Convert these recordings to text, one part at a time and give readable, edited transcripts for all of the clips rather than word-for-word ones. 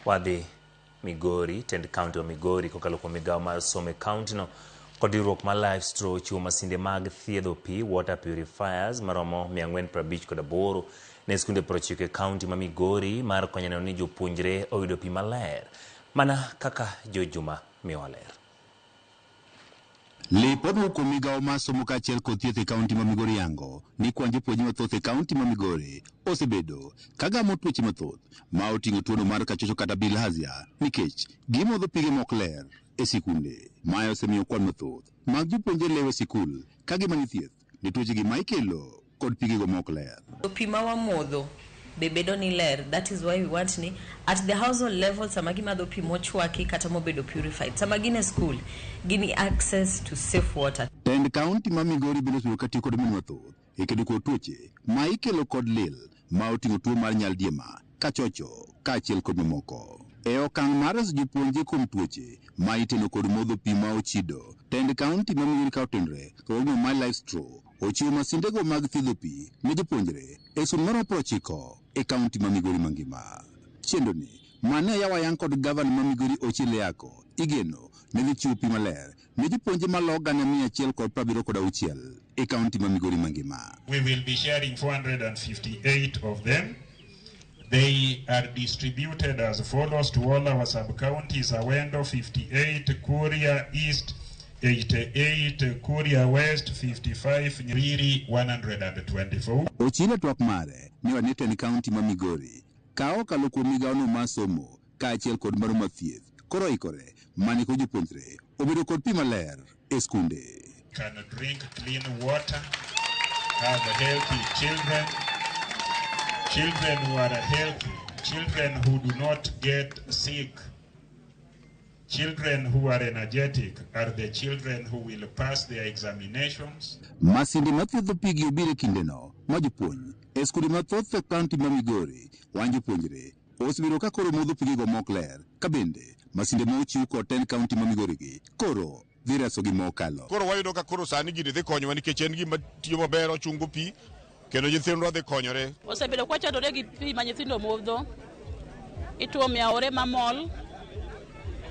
Wadhi Migori, tend kaunti wa Migori kokalo kuom migawo mar somo e kauntino kod riwruok mar Life Straw ochiwo masinde mag thiedho pi water purifiers maromo 458 ne skunde 90 e kaunti ma Migori mar konyo neno ni jopuonjre oyudo pi maler mana kaka George Juma miyowa ler. Lipot mowuok kuom migawo mar somo kaachiel kod thieth e kaunti ma Migori yango ni kwan jopuonjre mathoth e kaunti ma Migori osebedo ka gamo tuoche mathoth ma oting'o tuono mar kachocho kata bilharzia nikech gimodho pige mok ler e sikunde. Mae osemiyo kwan mathoth mag jopuonjre lewo e sikul ka gimanyo thieth ne tuochegi ma ikelo kod pigego mok ler. Pi ma wamodho be bedo ni ler. That is why we want ni at the household level sama gimadho pi mochwaki kata mobedo purified, sama gin e school gin access to safe water. Tend kaunti ma Migori bende osebedo katiyo kod omenda mathoth e kedo kod tuoche ma ikelo kod lil ma oting'o tuo mar nyaldiema, kachocho kaachiel kod mamoko. E okang' mar reso jopuonjre kuom tuoche ma iteno kod modho pi ma ochido, tend kaunti ma Migori ka otenore kod riwruogno mar Life Straw ochiwo masindego mag thiedho pi ne jopuonjre e skul maromo 90 e kaunti ma Migori mangima. Chenroni mane oyaw ayang kod gavana ma Migori Ochilo Ayacko igeno ne dhi chiwo pi maler ne jopuonje malo 176,000 e kaunti ma Migori mangima. We will be sharing 458 of them. They are distributed as follows to all our sub-counties: Awendo 58, Kuria East 88, Kuria West 55, Nyeriri 124. Ochilo twak mare ne wane tend kaunti ma Migori ka okalo kuom migawono mar somo kaachiel kod mano mar thieth koro oikore mane ko jopuonjre obedo kod pi maler e skunde. Can drink clean water, have healthy children, children who are healthy, children who do not get sick, children who are energetic are the children who will pass their examinations. Masinde mathiedho pi gi obiro e kindeno ma jopuonj e skunde mathoth e kaunti ma Migori wan jopuonjre osebedo ka koro modho pigego mok ler ka bende masinde ma ochiw kod tend kaunti ma Migori gi koro dhi resogi mokalo. Koro wayudo ka koro sani gini dhi konyowa nikech en gima tiyo maber, ochungo pi kendo nyithindwa dhi konyore. Osebedo kwachandore gi pi ma nyithindo modho. Ituomo e aore mamol,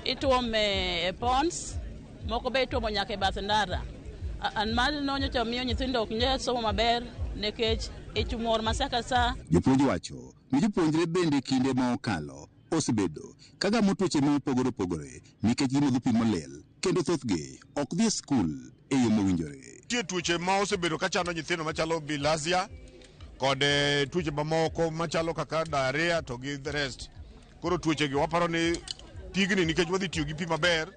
ituomo e ponds, moko be ituomo nyaka e bath ndara. An mano nyocha miyo nyithindo ok nyal somo maber nikech ich mor ma sa ka sa. Jopuonj wacho ni jopuonjre bende kinde ma okalo osebedo ka gamo tuoche ma opogore opogore nikech gimodho pi molil kendo thothgi ok dhi e skul e yo mowinjore. Nitie tuoche ma osebedo ka chando nyithindo machalo bilharzia kod tuoche mamoko machalo kaka diarrhea to gi the rest. Koro tuoche gi waparo ni pigni nikech wadhi tiyo gi pi maber,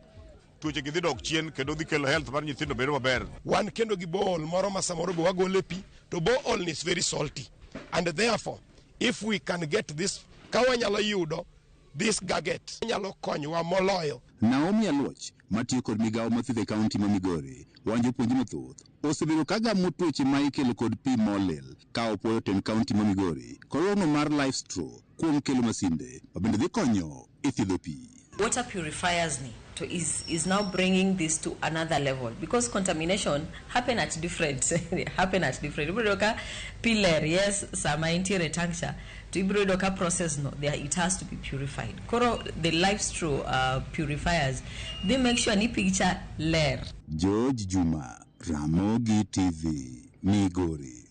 tuoche gi dhi dok chien kendo dhi kelo health mar nyithindo bedo maber. Wan kendo gi borehole moro ma samoro be wagole pi to borehole is very salty and therefore if we can get this ka wanyalo yudo this gadget nyalo konyowa moloyo. Naomi Aluoch matiyo kod migawo mar thieth e kaunti ma Migori wacho jopuonjre mathoth osebedo ka gamo tuoche ma ikelo kod pi molil ka opuoyo tend kaunti ma Migori kod riwruogno mar Life Straw kuom kelo masinde ma bende dhi konyo e thiedho pi. Water purifiers ni to is now bringing this to another level because contamination happen at different happen at different. Ibiro yudo ka pi ler, yes, sama intiere tank cha to ibiro yudo ka process no there it has to be purified. Koro the Life Straw purifiers they make sure ni pi cha ler. George Juma, Ramogi TV, Migori.